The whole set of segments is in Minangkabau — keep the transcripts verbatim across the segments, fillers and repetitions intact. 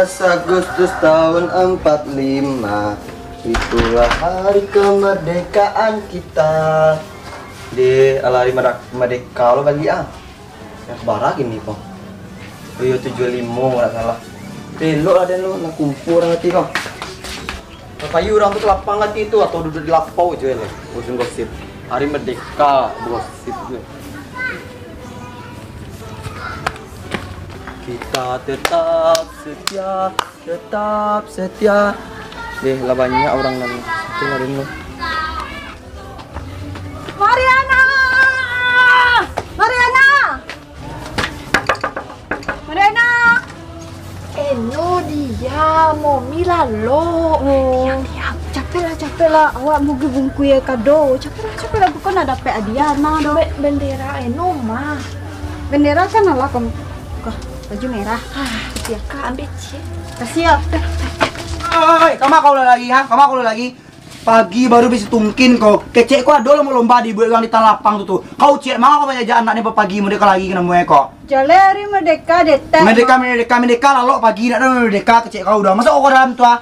Agustus tahun empat lima, itulah hari kemerdekaan kita. Deh, alah hari merdeka lo baliak ah. Nan bara kini ko? Oh iyo, tujuah limo kalau ndak salah. Elok lah den lo, nak kumpul urang ati ko. Payi urang tu ka lapang ati tu, atau duduak di lapau je lah. Gosip-gosip. Hari merdeka, gosip je. Kita tetap setia, tetap setia. Eh, lah banyak urang nan itu lah den lo. Mariana! Mariana! Mariana! Eno diam, Momi lalok. Diam, diam. Capeklah, capeklah. Awak mugi bungkui kado. Capeklah, capeklah. Bukan nak dapek hadiah nah doh. Be-, bendera Eno mah. Bendera kan alah kom-, kah, baju merah. Ah, sia ka ambiak ciek. Kasih ya. Oi, kama kau lagi, ha? Kama kau lagi? Pagi baru bisa tungkin kau. Kecek kau ado lomba-lomba dibuek urang di tanah lapang tu, tu. Kau ciek manga kau manjajak anak ni pagi merdeka lagi kena muek kau. Jaleh hari merdeka, detek. Merdeka, merdeka, merdeka, lalok pagi nak ado merdeka kecek kau dah. Masuk kau dalam tu ah.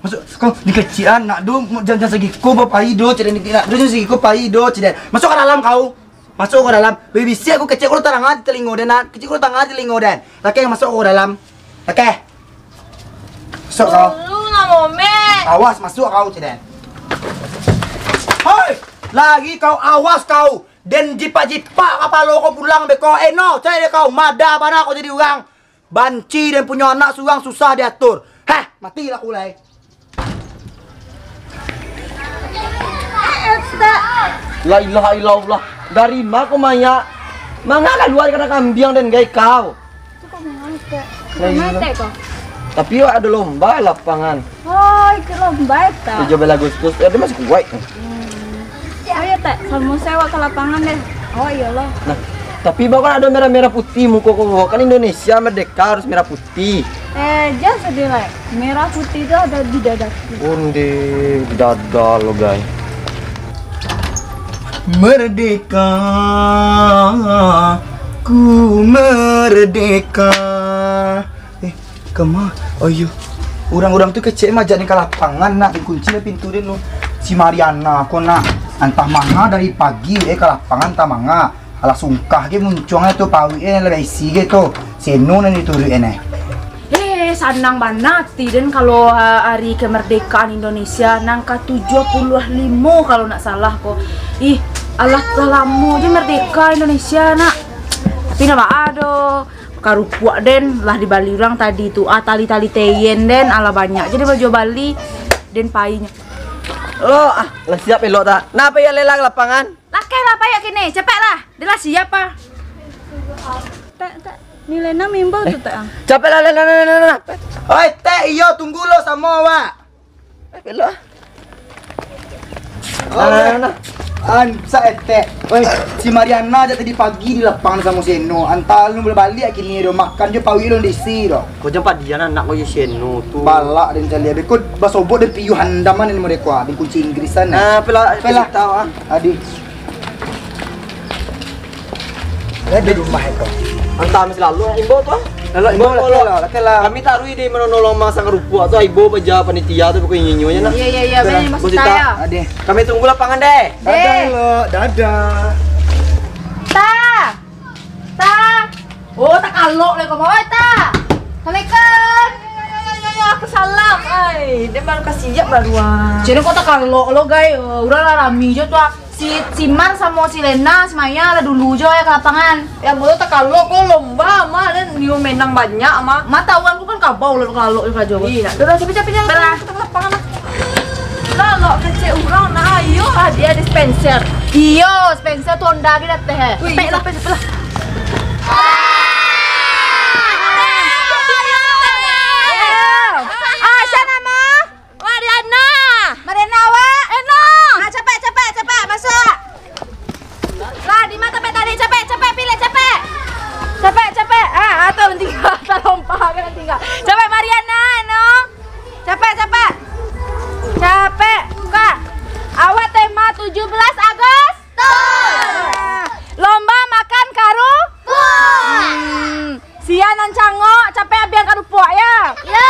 Masuk kau di kecek anak tu, jangan segi kau bapai do, cedek ni nak. Jangan segi kau pai do, cedek. Masuk ka dalam kau. Masuk ka dalam. Bibisiak kau kecek kau tarang di telingo den nak. Kecek kau tarang di telingo den. Lakeh masuk kau dalam. Lakeh. Masuk kau. Dulu lah, Momek. Awas, masuk kau, cedek. Hoi! Lagi kau, awas kau. Den jipak-jipak kapalo kau pulang beko. Eh, no, cari deh kau. Mada bana kau jadi urang. Banci den punyo anak surang susah diatur. Heh, matilah kau lai. La ilaha illallah. Dari ma ko mayak? Manga kalua dari kandang kambiang den gai kau? Itu kok manga, Tek? La ilaha. Manga, Tek, kok? Tapi awak ado lomba lapangan. Oh, ikut lomba, Tek? Tujuah belas Agustus. Ya, dia masih kuat. Hmm. Ayo, Tek, samo se awak ka lapangan deh. Oh, iyolah. Nah, tapi baa kan ado merah-merah putih muko ko? Kan Indonesia merdeka harus merah putih. Eh, jan sadih lai. Merah putih tu ado di dadaku. Onde, di dada lo, guys. Merdeka, ku merdeka. Eh, kama? Oh iyo. Urang-urang tu kecek majak ni ka lapangan nak, dikunci lah pintu den lo. Si Mariana ko nak, antah manga dari pagi, eh, ka lapangan antah manga. Alah sungkah ge muncuang tu, paruik e lah baisi ge tu. Seno nan dituruik e neh. Eh, sanang bana ati den kalau, ah, hari kemerdekaan Indonesia nan ka tujuah puluah limo kalau ndak salah ko. Ih, alah lah lamo je merdeka Indonesia nak. Tapi ndak baa doh. Karupuak den lah dibali urang tadi tu. Ah, tali-tali teyen den, alah banyak je den bajual bali. Den painyo. Lo, ah, lah siap elok tak? Nah, pai lela ka lapangan? Lakeh lah, payo kini, capek lah. Dia lah siap ah. Tek, Tek. Ni Lena mimbau tu, Tek, ah. Capek lah, Lena, Lena, Lena. Oi, Tek, iyo, tunggu lo samo awak. Eh, belok ah. Nah, nah, nah. An, sa etek. Oi, si Mariana jak tadi pagi di lapang samo Seno. Antah lu baliak kini do, makan jo paruik lu isi do. Kau jangan padian anak kau jo Seno tu. Balak den caliak. Beko basobok den piuh handaman ni mereka. Di kunci Inggrisan. Nah, pela, pela. Adi. Eh, di rumah itu. Antah masih lalu, imbau tu. Lalu imbau, imbau lah, kalau lah, lah, lah. Kami taruh di mano nolong masa karupuak tu, imbau baja panitia tu, pokoknya inyo-inyo je nah. Iya, iya, iya, benar, Mas Sita, Cita, ya. Ade. Kami tunggu lapangan deh. Dadah, deh. Lo, dadah. Ta. Ta. Oh, takalok lah kau, oi, Ta. Assalamualaikum. Ya, ya, ya, ya, aku salam. Ai, dia baru kasih siap baru ah. Jadi kau takalok lo, guys. Urang lah rami je tu ah. Si, si Mar samo si Lena, si Maya lah dulu jo ya ka lapangan. Ya, mulu takalok ko lomba mah, dan nio menang banyak mah. Mah tahuan ku kan kabau lah takalok jo karajo. Iya, dah, dah, capek, capek, capek, capek, capek ka lapangan lah. Lah, lok kecek urang nah, iyo hadiah dispenser. Iyo, dispenser tu Honda ge dateh, eh. Wih, capek lah, capek, capek lah. Ah, sia namo? Mariana! Mariana awak? Eno! Ah, capek, capek, capek, masuk! Lah, di ma tampek tadi? Capek, capek, pilih, capek! Capek, capek! Ah, atau tinggal, talompa kan tinggal. Capek, Mariana, Eno! Capek, capek! Capek, buka! Awak tema tujuh belas Agustus! Lomba makan karu-, hmm. Sia nan cangok, capek abiang karupuak, ya? Ya.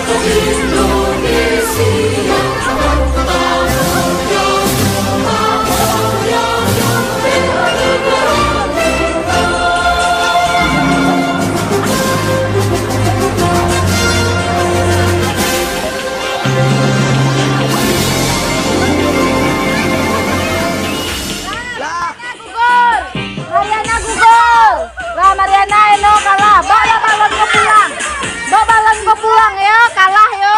Gugur! Mariana gugur! Lah, Mariana, Eno kalah. Bawa lah balon ko pulang. Bawa balon ko pulang, yo. Kalah, yo.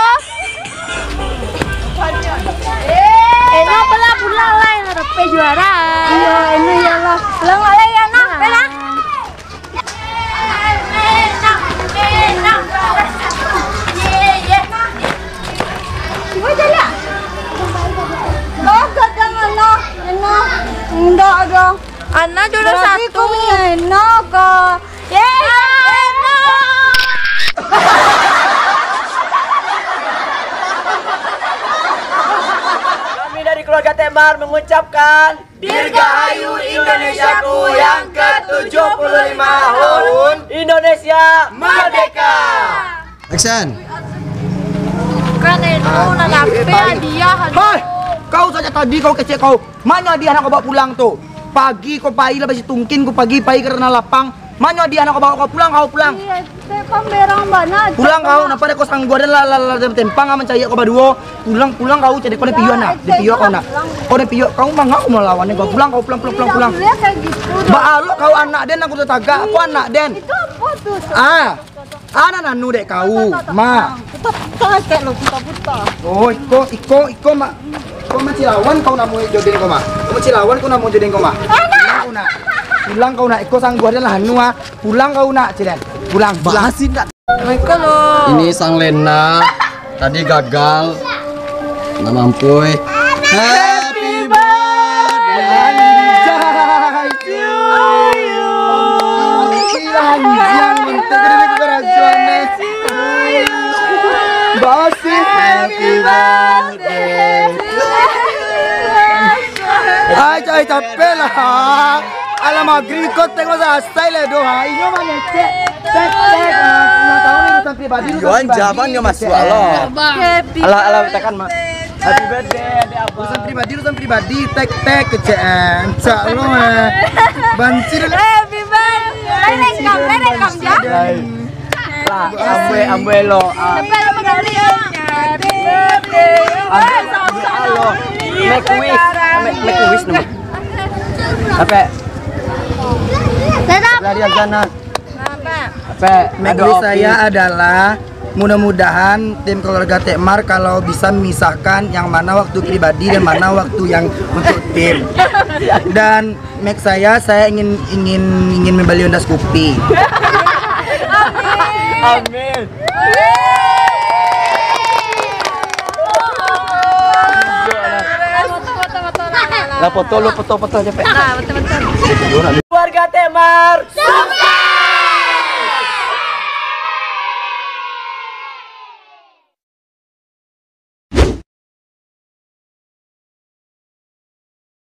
Eno, pulang, pulang lah. Eno dapek juara. Iya, Eno iyalah. Pulang lah, Eno. Pulang. Ana juara satu. Eno ko. Yeay, Eno. Kami dari keluarga Tekmar mengucapkan Dirgahayu Indonesiaku yang ketujuh puluh lima tahun. Indonesia merdeka. Action. Kan Eno, nak dapek hadiah. Hai, kau saja tadi kau kecek kau. Mano hadiah nak kau bawa pulang tu? Pagi kau pai lah basi tungkin, kau pagi pai karena lapang. Mano hadiah nak kau bawa, kau pulang, kau pulang. Iya, Tepang berang bana. Pulang kau, napa dek kau sangguah den lah, lah, lah, tempang ah mancari kau baduo. Pulang, pulang kau, cari kau den piuah nak, den piuah kau nak. Kau den piuah, kau mangau kau malawan den kau. Pulang kau, pulang, pulang, pulang, pulang. Tidak boleh kayak gitu dong. Baalok kau anak den, aku tatagak, kau anak den. Itu apa tuh? Ah, anak nanu dek kau, ma. Tetap, tetap, tetap, tetap. Oh, iko, iko, iko, mak. Kau mancilawan kau namo jo den kau, ma. Kau mancilawan kau namo jo den kau, ma. Pulang kau nak. Pulang kau nak, iko sangguah den lah anu ah. Pulang kau nak, Cilen. Pulang, pulang. Bahasin dak? Assalamualaikum, lo. Ini sang Lena tadi gagal. Ndak mampu, eh. Happy birthday to you. Anjing, mentek dari karacuan, eh. Bahasin. Happy birthday. Ai, ai, capek lah. Alah, maghrib kau tengok selesai lah doh. Inyo mangecek. Tek, tek. Ah, ulang tahun urusan pribadi, urusan Yohan pribadi. Jaban yo masuk, alah. Happy Alah, alah, birthday. Tekan, Mak. Happy birthday, adik abang. Urusan pribadi, urusan pribadi. Tek, tek, kecek. Insya Allah, eh. Banci dulu. Happy birthday. Rekam, rekam, ja. Lah, ambue, ambue lo. Ah. Sampai lo menari, ya. Happy birthday. Ambue, ambue lo. Make wish. Make, make wish nama. Apa? Dadah. Dari Azana. Apa? Make wish saya adalah mudah-mudahan tim keluarga Tekmar kalau bisa memisahkan yang mana waktu pribadi dan mana waktu yang untuk tim. Dan make saya, saya ingin, ingin, ingin membeli Honda Scoopy. Amin. Lah, foto lu, foto, foto, capek. Nah, betul-betul.